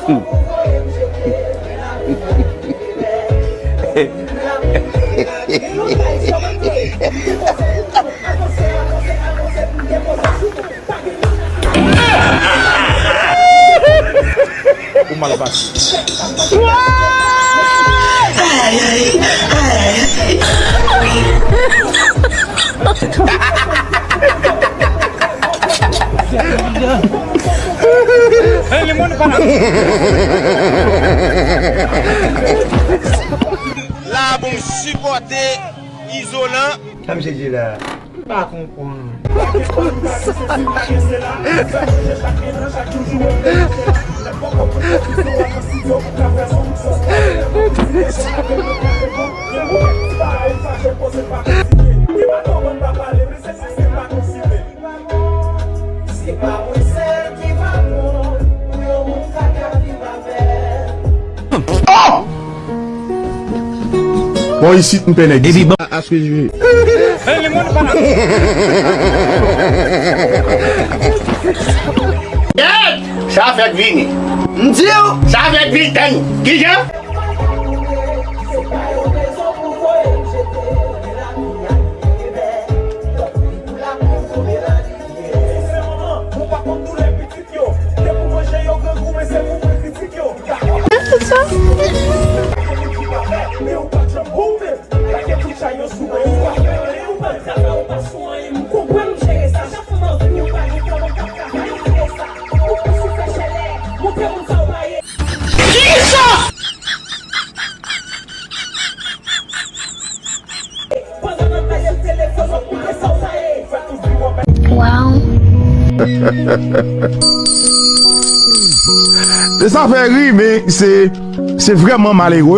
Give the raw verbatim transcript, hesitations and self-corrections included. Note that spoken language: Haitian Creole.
Ou mal pase. La pou m sipòte izolan. Sa misye di la? M pa konprann. Oh! Bon, isit m pè nèg isit. Aske je. Gad! Sa fèk vini. M di w, sa fèk vini. Tann. Kijan? Wow. Se sa fè ri, men se, se vrèman malere.